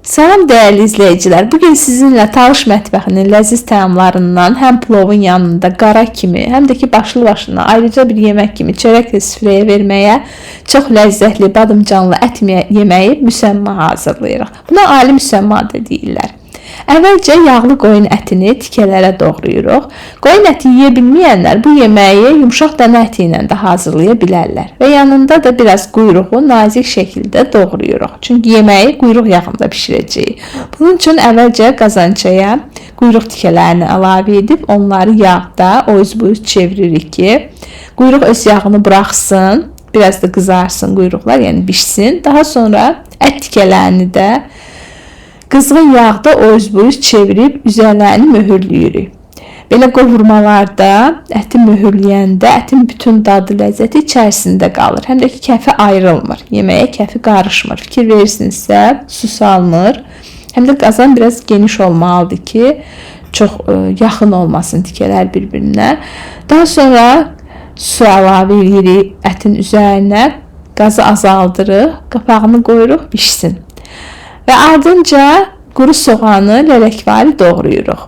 Salam dəyərli izləyicilər. Bugün sizinlə Talış mətbəxinin ləziz təamlarından həm plovun yanında qara kimi, həm də ki başlı başına ayrıca bir yemək kimi çörəklə süfrəyə verməyə çox ləzzətli badımcanlı ət yeməyi müsəmma hazırlayırıq. Buna ali müsəmma da deyirlər. Əvvəlcə yağlı qoyun ətini tikələrə doğrayırıq. Qoyun əti yeyə bilməyənlər bu yeməyi yumşaq dana əti ilə də hazırlaya bilərlər. Və yanında da biraz quyruğu nazik şəkildə doğrayırıq. Çünki yeməyi quyruq yağında bişirəcəyik. Bunun üçün əvvəlcə qazançaya quyruq tikələrini əlavə edib onları yağda o üz bu üz çeviririk ki, quyruq öz yağını buraxsın, biraz da qızarsın quyruqlar, yəni bişsin. Daha sonra ət tikələrini də qızğın yağda o üz bu üz çevirib üzərlərini möhürləyirik. Belə qovurmalarda əti möhürləyəndə ətin bütün dadı, ləzzəti içərisində qalır. Həm də ki, kəfi ayrılmır. Yeməyə kəfi qarışmır. Fikir verirsinizsə, su salmır. Həm də qazan biraz geniş olmalıdır ki, çox yaxın olmasın tikələr bir-birinə. Daha sonra su əlavə edirik ətin üzərinə. Qazı azaldırıq, qapağını qoyuruq, bişsin. Və ardınca quru soğanı lələkvari doğrayırıq.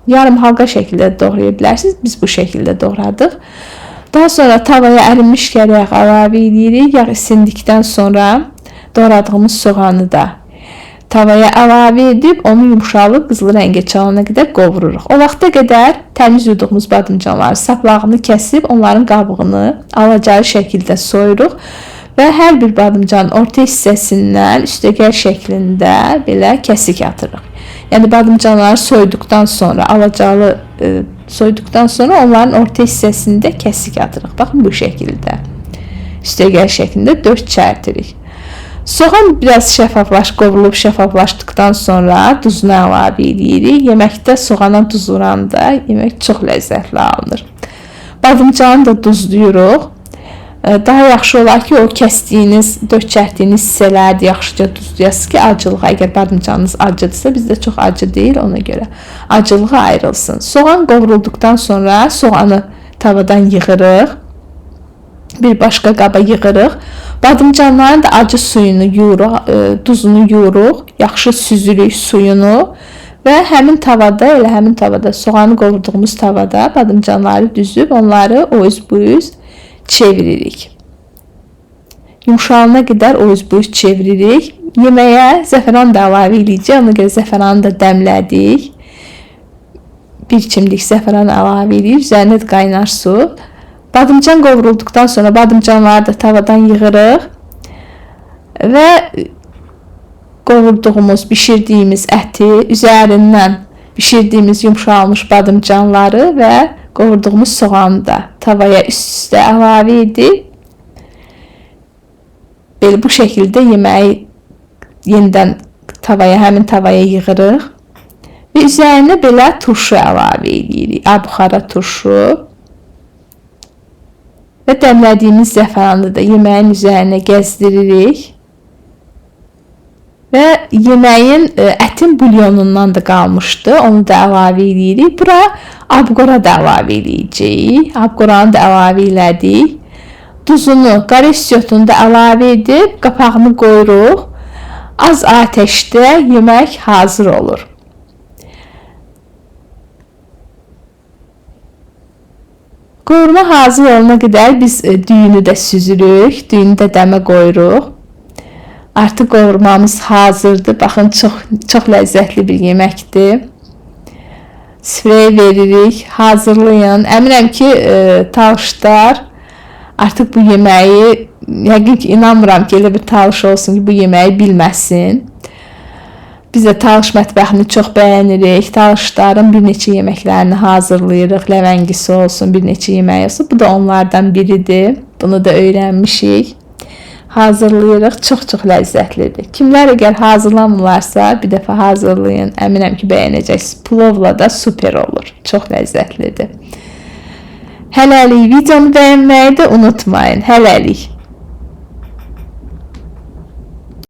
Yarım halqa şəkildə doğraya bilərsiniz. Biz bu şəkildə doğradıq. Daha sonra tavaya ərinmiş kərə yağı əlavə edirik. Yağ isindikdən sonra doğradığımız soğanı da tavaya əlavə edib onu yumşalıb qızılı rəngə çalana qədər qovururuq. O vaxta qədər təmiz yuduğumuz badımcanları saplağını kəsib onların qabığını alacağı şəkildə soyuruq. Və hər bir badımcanın orta hissəsindən üstəgəl şəklində belə kəsik atırıq. Yəni badımcanları soyduqdan sonra, alacalı soyduqdan sonra onların orta hissəsində kəsik atırıq. Baxın bu şəkildə. Üstəgəl şəklində 4 çərtirik. Soğan biraz qovrulub şəffaflaşdıqdan sonra duzunu əlavə edirik. Yeməkdə soğana duz vuranda yemək çox ləzzətli alınır. Badımcanı da duzluyuruq. Daha yaxşı olar ki, o kəsdiyiniz, 4 çərtdiyiniz hissələri də yaxşıca duzlayasınız ki, acılığa, əgər badımcanınız acıdırsa, bizdə çox acı deyil, ona görə acılığa ayrılsın. Soğan qovrulduqdan sonra soğanı tavadan yığırıq, bir başqa qaba yığırıq. Badımcanların da acı suyunu yuyuruq, duzunu yuyuruq, yaxşı süzürük suyunu və həmin tavada, elə həmin tavada, soğanı qovurduğumuz tavada badımcanları düzüb onları o üz bu üz çeviririk. Yumşalana qədər o üz bu üz çeviririk. Yeməyə zəfəran da əlavə edəcəyik. Ona görə zəfəranı da dəmlədik. Bir çimdik zəfəran əlavə edirik. Üzərinə də qaynar su. Badımcan qovrulduqdan sonra badımcanları da tavadan yığırıq. Və qovurduğumuz, bişirdiyimiz əti, üzərindən bişirdiyimiz yumşalmış badımcanları və qovurduğumuz soğanı da tavaya üst-üstə əlavə edib belə bu şəkildə yeməyi yenidən tavaya, həmin tavaya yığırıq və üzərinə belə turşu əlavə edirik. Abuxara turşu və dəmlədiyimiz zəfəranı da yeməyin üzərinə gəzdiririk. Və yeməyin, ətin bulyonundan da qalmışdı. Onu da əlavə edirik. Bura abqora da əlavə edəcəyik. Abqoranı da əlavə elədik. Duzunu, qara istiotunu da əlavə edib qapağını qoyuruq. Az atəşdə yemək hazır olur. Qovurma hazır olana qədər biz düyünü də süzürük. Düyünü də dəmə qoyuruq. Artıq qovurmamız hazırdır. Baxın, çox, çox ləzzətli bir yeməkdir. Süfrəyə veririk. Hazırlayın. Əminəm ki, talışlar artıq bu yeməyi, yəqin ki, inanmıram ki, elə bir talış olsun ki, bu yeməyi bilməsin. Biz də Talış mətbəxini çox bəyənirik. Talışların bir neçə yeməklərini hazırlayırıq. Ləvəngisi olsun, bir neçə yeməyi olsun. Bu da onlardan biridir. Bunu da öyrənmişik. Hazırlayırıq. Çox-çox ləzzətlidir. Kimlər əgər hazırlamırlarsa, bir dəfə hazırlayın. Əminəm ki, bəyənəcəksiniz. Plovla da super olur. Çox ləzzətlidir. Hələlik videomu bəyənməyi də unutmayın. Hələlik.